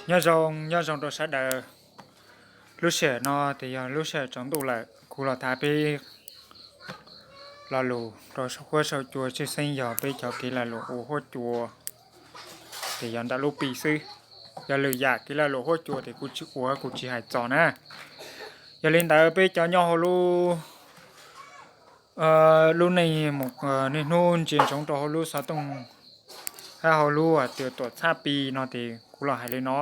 Nyob zoo, nyob zoo rau sawv daws. Lub sij hawm no ces yog lub sij hawm tsaus ntuj lawm, kuv los tham peb lo lus rau saum huab saum cua, tshwj xeeb yog peb cov kev lag luam ua huab cua, ces yog ntawm lub Pi xwb. Yog lwm yam kev lag luam huab cua ces kuv tsis ua, kuv tsis hais txog na. Yog li ntawd peb cov nyob hauv lub, lub neej mus, niaj hnub ntsia ntsoov rau hauv lub xov tooj hab hauv lub hais tias tuam txhab Pi no ces kuv los hais li no.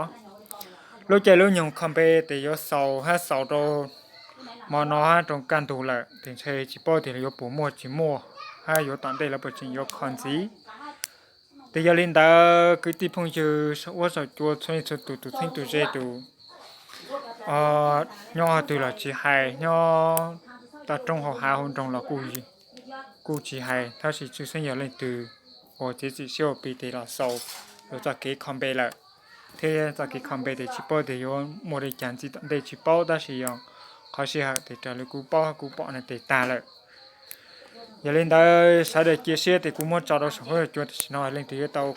Lub caij lub nyoog kho npe ces yuav xaus hab xaus rau hmo no hab rau kaj ntug lawm, ces ntshe tsis paub tias yuav puas muaj tsis muaj, hab yuav tom ntej lawv puas tseem yuav kho ntxiv. Ces yog li ntawd kwv tij phooj ywg saum huab saum cua txhua leej txhua tus, tus txheeb tus ze, tus nyob qhov twg los tsis hais, nyob toj roob hauv hav hauv nroog los kuj tsis hais, tab sis tshwj xeeb yog leej twg uas txiav txim siab ua Pi ces los xaus rau txoj kev kho npe lawm, thiab txoj kev kho npe ces tsis paub tias yuav muaj li cas ntxiv tom ntej tsis paub, tab sis yog qhov sij hawm ces raws li kuv paub kuv pom no ces tag lawm. Yog li ntawd sawv daws cia siab ces kuv muab tso rau saum huab cua tam sim no, leej twg yuav tau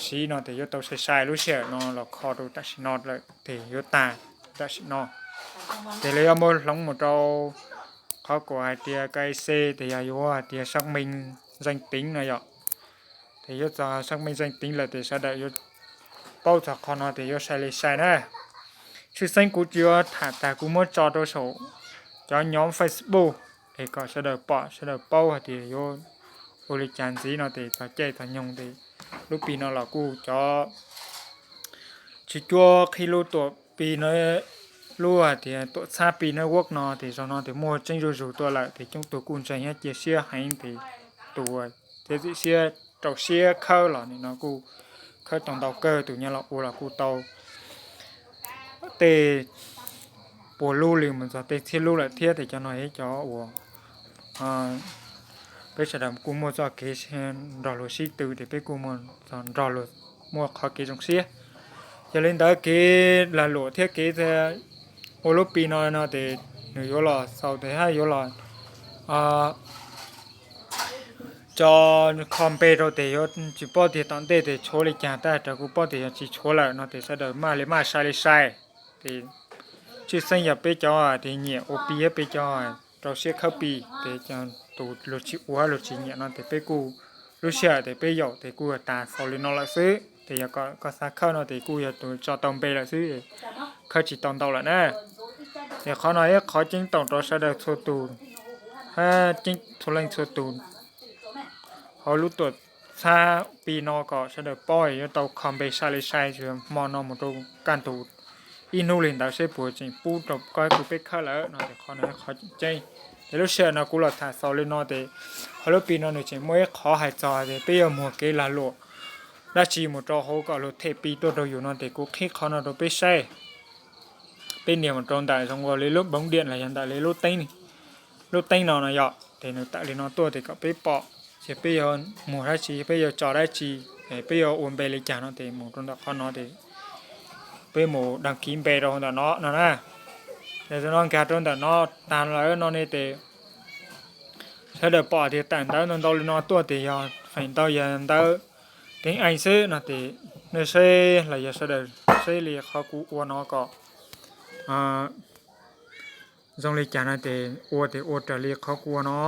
siv no ces yuav tau sai sai lub sij hawm no los kho rau tam sim no lawm ces yuav tag tam sim no. Ces lawv yuav muab hloov mus rau qhov kuv hais tias K Y C, ces yog yuav hais tias xác minh danh tính no yom. Ces yuav txog xác minh danh tính lawm ces sawv daws yuav paub txog qhov no ces yuav sai li sai na. Tshwj xeeb kuv tsis yuav tham tag, kuv muab tso rau saum cov nhóm Facebook es kom sawv daws pom sawv daws paub hais tias yuav ua li cas ntxiv no ces txog caij txog nyoog ces lub Pi no los kuj cov tswv cuab qhib lub tuam Pi no, lub hais tias tuam txhab Pi network no ces zaum no ces muaj tseeb zuj zus tuaj lawm ces coob tug kuj ntseeg thiab cia siab heev ces tus txiav txim siab rau siab khawb los nim no kuj khawb tau ntau kawg, tus nyob los ua los kuj tau tej puas lub li mus txog tej txhiab lub lawm thiab. Ces cov no yog cov uas peb sawv daws kuj muaj txoj kev nrog luag sib tw ces peb kuj muaj nrog luag muaj qhov kev zoo siab. Yog li ntawd kev lag luam thiab kev ua lub Pi no no ces nws yuav los xaus ces hab yuav los tso kho npe rau ces yuav tsis paub tias tom ntej ces tshuav li cas, tab sis kuv paub tias yog tsis tshuav lawm no ces sawv daws maj li maj sai li sai. Ces tshwj xeeb yog peb cov tias nyiam ua Pi thiab peb cov rau siab khawb Pi ces tus luag tsis ua luag tsis nyiam no ces peb kuj lub sij hawm ces peb yaum ces kuj yog tas xaus li no lawm xwb. Ces yog koj xav khawb no ces kuj yog tus tso tau npe lawm xwb, khawb tsis tau ntau lawm na. Ces qhov no ib qhov ceeb toom rau sawv daws txhua tus, hab txhua leej txhua tus hauv lub tuam txhab Pi no kom sawv daws paub yuav tau kho npe sai li sai, hmo no mus rau kaj ntug ib hnub li ntawd seb puas tseem pub rau koj kuj peb khawb lawm no ces qhov no qhov tseem ceeb. Ces lub sij hawm no kuv los tham xaus li no ces hauv lub Pi no nws tseem muaj ib qhov hais txog tias peb yuav muag kev lag luam dab tsi mus rau hauv kom luag them Pi tuaj rau yus no ces kuv qhib qhov no rau peb saib. Peb nias mus rau ntawm zoo ua li lub bóng điện los yog ntawm li lub teeb no no yom, ces nws tawm li no tuaj ces kom peb pom ces peb yuav muag dab tsi, peb yuav tso dab tsi, peb yuav ua npe li cas no ces mus rau ntawm qhov no ces peb mus đăng ký npe rau ntawm no no na. Ces no nkag rau ntawm no tag lawm no ne ces sawv daws pom tias tawm ntawv ntau ntau li no tuaj ces yog feem ntau yog ntawv tiếng Anh xwb no ces nej seb los yog sawv daws seb li qhov kuv ua no kom zoo li cas no ces ua ces ua raws li qhov kuv ua no.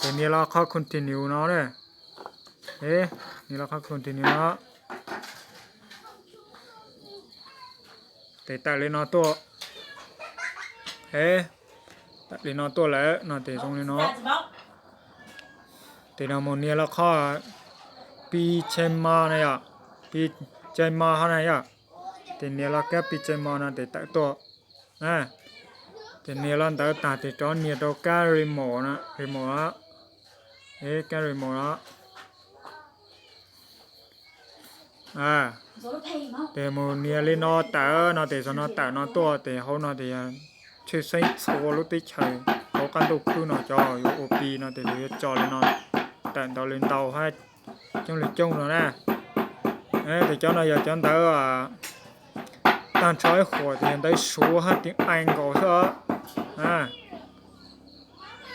Ces nias los qhov continue no na. Nias los qhov continue no. Ces tawm li no tuaj. Tawm li no tuaj lawm no ces zoo li no. Ces no mus nias los qhov Pi Chain Mo na yom, Pi Chain Mo hov na yom. Ces nias los kab Pi Chain Mo no ces tawm tuaj. Ces nias los ntawd tag ces rov nias rau kab remote no, remote no. Kab remote no. Ces mus nias li no tawm no ces zoo no tawm no tuaj ces hauv no ces yog tshwj xeeb txhua lub teb chaws hauv qab ntuj khwb no cov yuav ua Pi no ces lawv yuav tso li no tawm ntau li ntau hab coob li coob no na. Ces cov no yog cov ntawv tag nrho ib qhuam ces yog ntawv Suav hab tiếng Anh nkaus xwb os.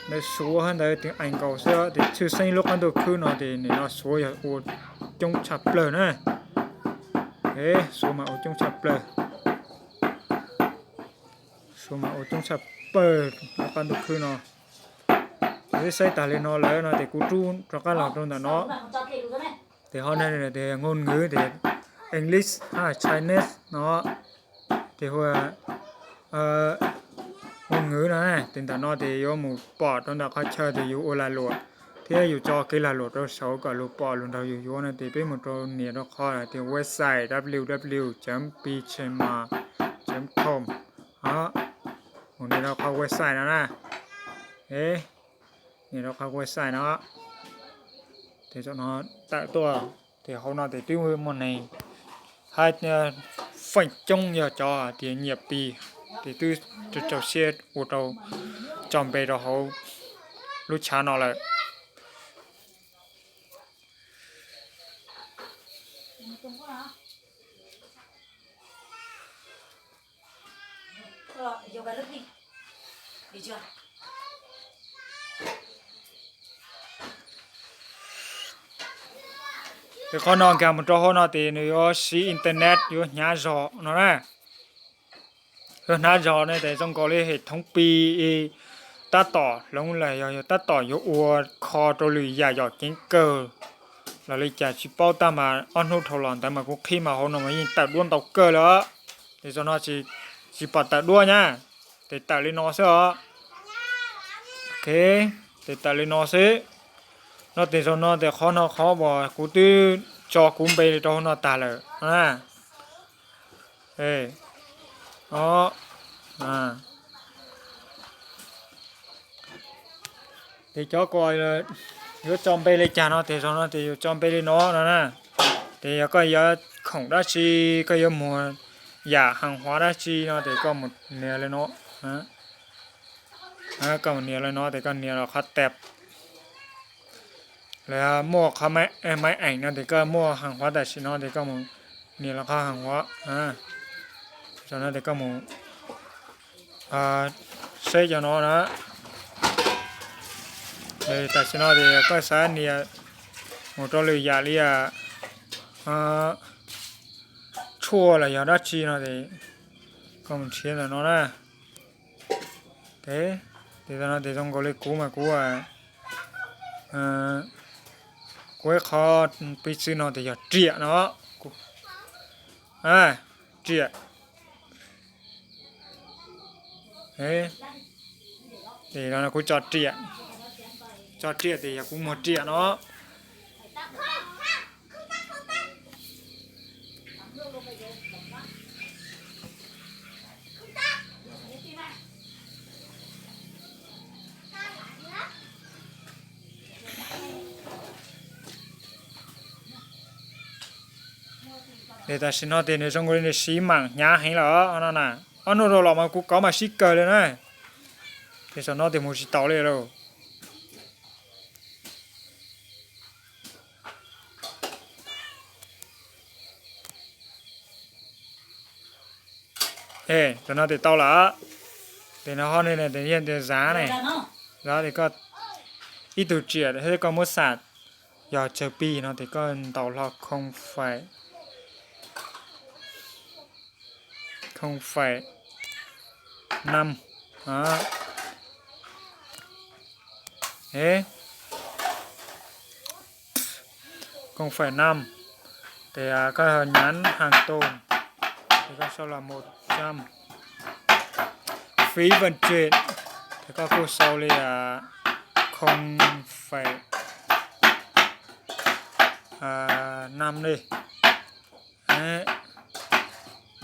Ntawv Suav hab ntawv tiếng Anh nkaus xwb os. Ces tshwj xeeb lub qab ntuj khwb no ces nim no Suav yog ua coob tshaj plawg na. Suav mas ua coob tshaj plaws. Suav mas ua coob tshaj plaws rov qab ntuj khwb no. Kuv twb saib tas li no lawm no ces kuv rub rov qab los rau ntawm no. Ces ho tias ngôn ngữ tias English ha Chinese no, ces hu ngôn ngữ no. Ces ntawm no ces yuav mus pom rau ntawm qhov chaw tias yus ua lag luam thiab yus tso kev lag luam rau saud kom luag pom luag nrog yus yuav no ces peb mus rau nias rau qhov tias website www chấm pchema chấm com. Mus nias rau qhov website no na. Nias rau qhov website no. Ces tawm tuaj, ces hauv no ces twb muaj neeg hab feem coob yog cov tias nyiam Pi, ces twb rau siab ua rau tso npe rau hauv lub tshav no lawm. Ces qhov no nkag mus rau hauv no ces nws yuav siv internet yuav hnyav zog no na. Yuav hnyav zog ne ces zoo nkaus li hệ thống Pi tab tom hloov los yog tab tom yuav ua kho rau lwm yam yom ceev kawg los li cas tsis paub tab mas ob hnub dhau los ntawd mas kuv qhib mas hauv no mas yeej tawm duab ntau kawg lawm. Ces zaum no tsis pom tawm duab na, ces tawm li no xwb os. Ok, ces tawm li no xwb. No ces zaum no ces qhov no qhov uas kuv twb tso kuv npe rau hauv no tag lawm na. Ces cov uas yuav tso npe li cas no ces zaum no ces yus tso npe li no no na. Ces yog koj yuav khoom dab tsi, koj yuav muag yam hàng hóa dab tsi no ces koj mus nias li no. Koj mus nias li no ces koj nias los qhov tab lawm, muaj qhov máy ảnh no ces koj muaj hàng hóa tam sim no ces koj mus nias los qhov hàng hóa. Zaum no ces koj mus saib cov no na. Tam sim no ces koj xav nias mus rau lwm yam li tshuaj los yog dab tsi no ces koj mus nrhiav ntawm no na. Ces no ces zoo nkaus li kuv mas kuv kuv ib qho piv txwv no ces yog riam no. Riam. Ces no kuv tso riam, tso riam ces yog kuv muag riam no. Ces tam sim no ces nws zoo nkaus li nws siv mam hnyav heev lawm no na. Ob hnub dhau los mas kuv kov mas sib kawg li na. Ces zaum no ces mus tsis taus li lauj. Zaum no ces tau lawm. Ces no ho ne, ces yeej tias zav ne, zav ces koj ib tug riam thiab koj muab xam yog tsawg Pi no ces koj ntaus hlo không phẩy, không phẩy năm. Không phẩy năm. Ces koj nhắn hàng tồn, ces koj sau là một trăm. Phí vận chuyển, ces koj kuj sau li không phẩy năm li.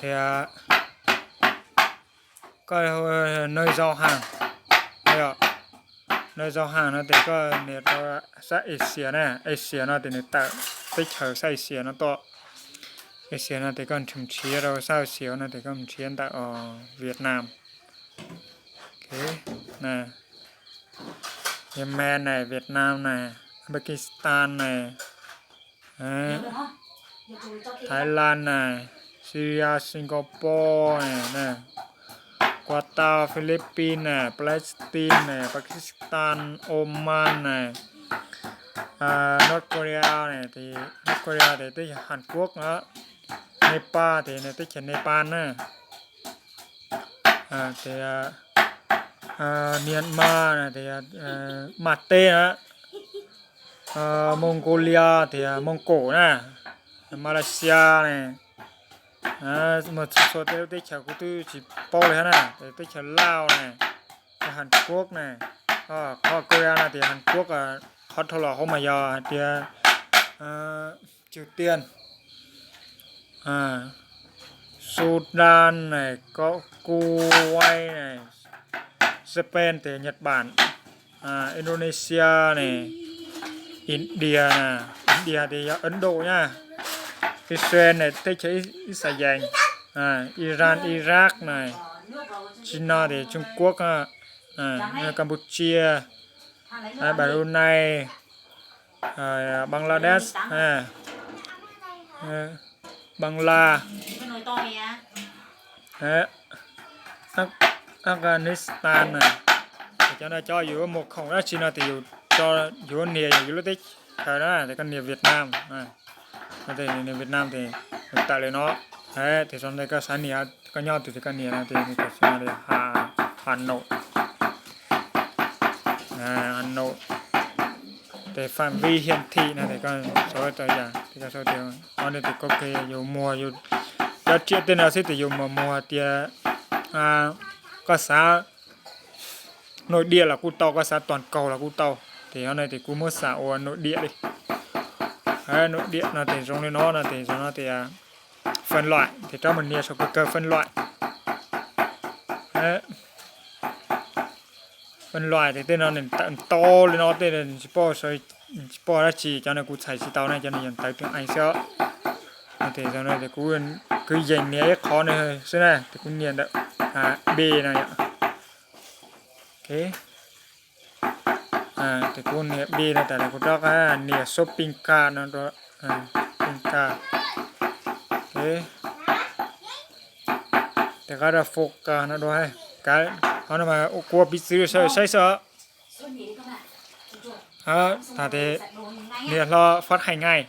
Ces koj nơi giao hàng, nơi giao hàng no ces koj nias rau sab Asia na, Asia no ces nws tawm teb chaws sab Asia no tuaj. Asia no ces koj nrhiav rau sab Asia no ces koj nrhiav ntawm Việt Nam. Yemen ne, Việt Nam ne, Uzbekistan ne, Thái Lan ne, Syria, Singapore ne, Qatar, Philippines ne, Palestine ne, Pakistan, Oman ne, North Korea ne, North Korea ces twb yog Hàn Quốc na. Nepal, ces teb chaws Nepal na, ces Myanmar na, ces Mab teb na, Mongolia, ces Mongol na, Malaysia ne, mas txhua txhua teb lub teb chaws kuv twb tsis paub li thiab na, ces teb chaws Laos na, ces Hàn Quốc na, qhov Korea no tias Hàn Quốc, qhov dhau los hauv mas yog hais tias Triều Tiên, Sudan na, Kuwait na, Spain tias Nhật Bản, Indonesia ne, India na, India tias yog Ấn Độ na, Israel na, teb chaws Ixayees, Iran, Iraq na, tsis no tias Trung Quốc, Campuchia, Brunei, Bangladesh, Bangla, Afghanistan na. Cov no cov yus muag khoom dab tsi no tias yus, yus nias yus lub teb chaws na, tias koj nias Việt Nam, nias Việt Nam ces nws tawm li no. Ces txog ntawm koj xav nias, koj nyob twg ces koj nias no ces nws tawm li no, Hà Nội, Hà Nội. Ces phạm vi hiển thị no ces koj sau tau yam, ces koj sau tias, o, no tias koj yus muag, yus cov riam tej no xwb ces yus muag muag tias koj xav nội địa los kuj tau, koj xav toàn cầu los kuj tau. Ces o no ces kuv muab xam ua nội địa li. Nội địa no ces zoo li no no ces zoo no tias phân loại, ces rov mus nias saum kawg kawg phân loại. Phân loại ces tej no nws tawm ntau li no tej tsis paub, tsis paub dab tsi, cov no kuv txhais tsis tau ne, cov no yog ntawv tiếng Anh xwb. Ces kuv kwv yees nias ib qho no xwb na, ces kuv nias ntawm B no yom. Ces kuv nias B no tas li kuv rov qab nias số pin card no, pin card. Ces qab rau phone card no dua, qhov no mas kuv ua piv txwv saib xwb. Tag ces nias hlo phát hành ngay.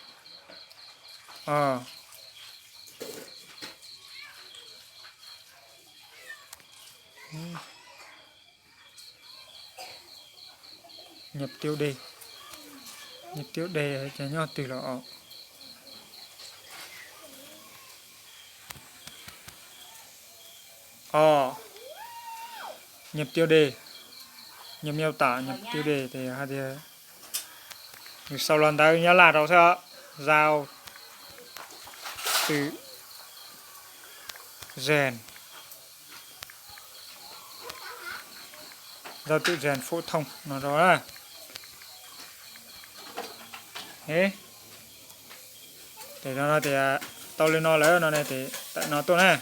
Nhập tiêu đề. Nhập tiêu đề ces nyob twg los os. Os, nhập tiêu đề. Nhập mô tả, nhập tiêu đề ces hais tias, nws sau los ntawv Nyab Laj rau xwb os. Giao tự rèn. Giao tự rèn phổ thông no rau na. Ces no tias tau li no lawm no ces tawm no tuaj na.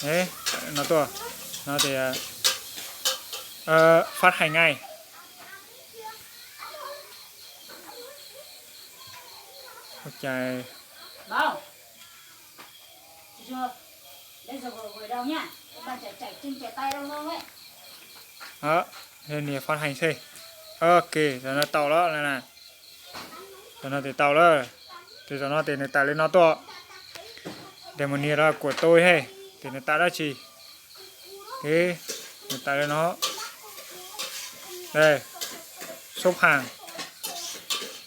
Tawm no tuaj, no tias phát hành ngay. Ua cas nias phát hành xwb. Ok, zaum no tau lawm na. Zaum no ces tau lawm. Ces zaum no ces nws tawm li no tuaj. Ces mus nias rau của tôi he, ces nws tawm dab tsi. Ces nws tawm li no. Đây, số hàng.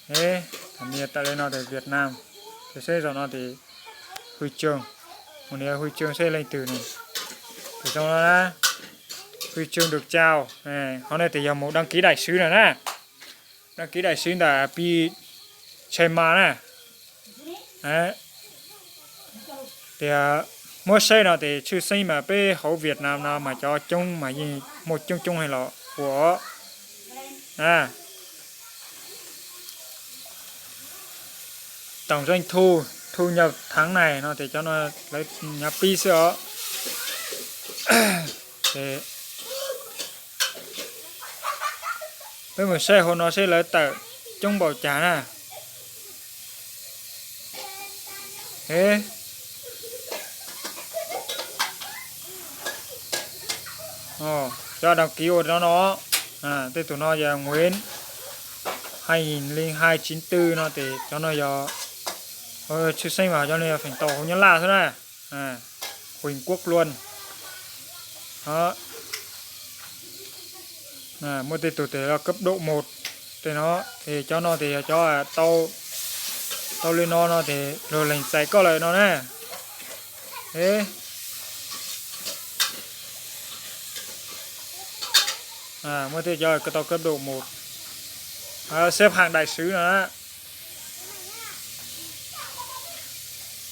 Nias tawm li no tias Việt Nam. Ces seb zaum no ces huy chương, mus nias huy chương seb leej twg nws. Ces zoo no na, huy chương được trao. Qhov no ces yog mus đăng ký đại sứ no na. Đăng ký đại sứ ntawm Pi Chain Ma na. Tias muab saib no ces tshwj xeeb mas peb hauv Việt Nam no mas cov coob mas yeej muaj coob coob heev los ua. Tổng doanh thu, thu nhập tháng này no ces cov no lawv nyav pib xwb os. Ces peb mus saib hauv no seb lawv tawm coob npaum cas na. Cov đăng ký ua no no, tej tus no yog Nguyễn hai nghìn lẻ hai chín tư no ces cov no yog Tshwj xeeb mas cov no yog feem tau hauv Nyab Laj xwb na. Huim Kuab Luam. Muaj tej tug tias yog cấp độ một tej no, ces cov no ces yog cov tau li no no ces luag lees txais koj lawm no na. Muaj tej cov tau cấp độ một, xếp hạng đại sứ no na.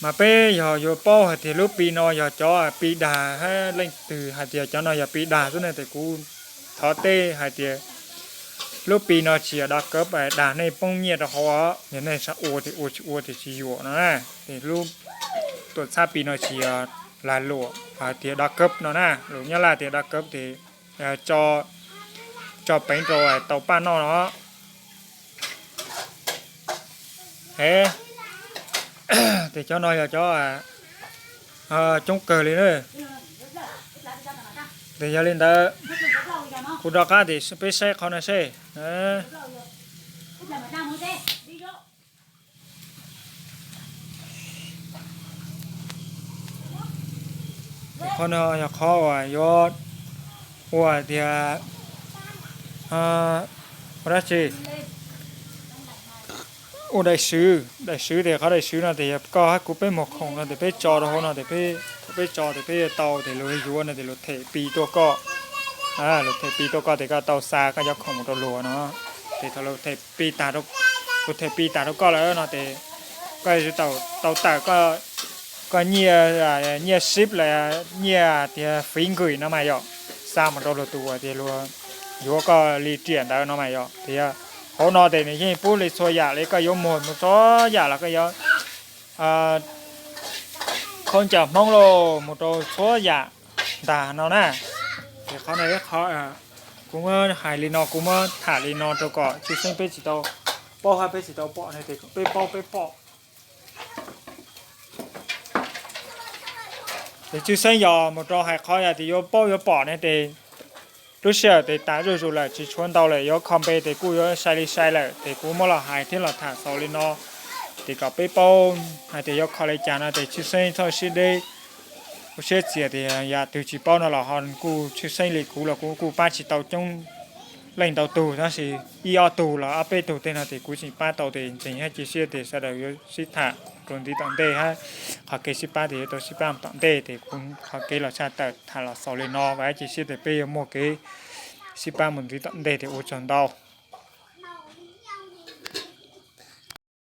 Mas peb yog yuav paub hais tias lub Pi no yog cov Pi dag hab leej twg hais tias cov no yog Pi dag xwb ne, ces kuv thov teb hais tias lub Pi no tsis yog đa cấp dag nej poob nyiaj rau hauv, yog nej xav ua ces ua, tsis ua ces tsis yuam no na. Ces lub tuam txhab Pi no tsis yog lag luam hais tias đa cấp no na, lus Nyab Laj tias đa cấp ces tso peev rau tau paj noj no. He, ces cov no yog cov coob kawg li na. Ces yog li ntawd, kuv rov qab tias peb saib qhov no seb. Qhov no yog qhov uas yuav ua tias ua dab tsi, ua đại sứ, đại sứ ces qhov đại sứ no ces yog koj hab kuv peb muag khoom no ces peb tso rau hauv no ces peb, thaum peb tso ces peb yuav tau ces luag yuav no ces luag them Pi tuaj koj. Luag them Pi tuaj koj ces koj tau xa koj cov khoom mus rau luag no. Ces thaum luag them Pi tag, luag them Pi tag rau koj lawm no ces koj tau tawm koj nyiaj, nyiaj ship los nyiaj tias phí gửi no mas yom, xa mus rau luag tus uas tias luag yuav koj li riam ntawd no mas yom. Tias hauv no ces nws yeej pub li txhua yam li koj yuav muag mus txhua yam los koj yuav khaub ncaws Hmoob lauj mus rau txhua yam ntag no na. Ces qhov no ib qho kuv muab hais li no, kuv muab tham li no rau kom tshwj xeeb peb tsis tau paub hab peb tsis tau pom ne ces peb paub peb pom. Ces tshwj xeeb yog mus rau hais qhov yog tias yuav paub yuav pom ne ces lub sij hawm ces tas zuj zus lawm, tsis tshuav ntau lawm, yuav kho npe ces kuj yuav sai li sai lawm, ces kuv muab los hais thiab los tham xaus li no, ces kom peb paub hais tias yuav kho li cas no ces tshwj xeeb txhob sib deb, kuv siab txias tias yam twg tsis paub no los ho kuj tshwj xeeb li kuv los kuv kuj pab tsis tau coob leej ntau tug, tab sis ib ob tug los ob peb tug tej no ces kuv tseem pab tau ces ntseeg hab cia siab tias sawv daws yuav sib tham rau ntiv tom ntej hab qhov kev sib pab ces yuav tau sib pab tom ntej ces kuv qhov kev los tshaj tawm tham los xaus li no, vam cia siab tias peb yuav muaj kev sib pab mus ntiv tom ntej ces ua tsaug ntau.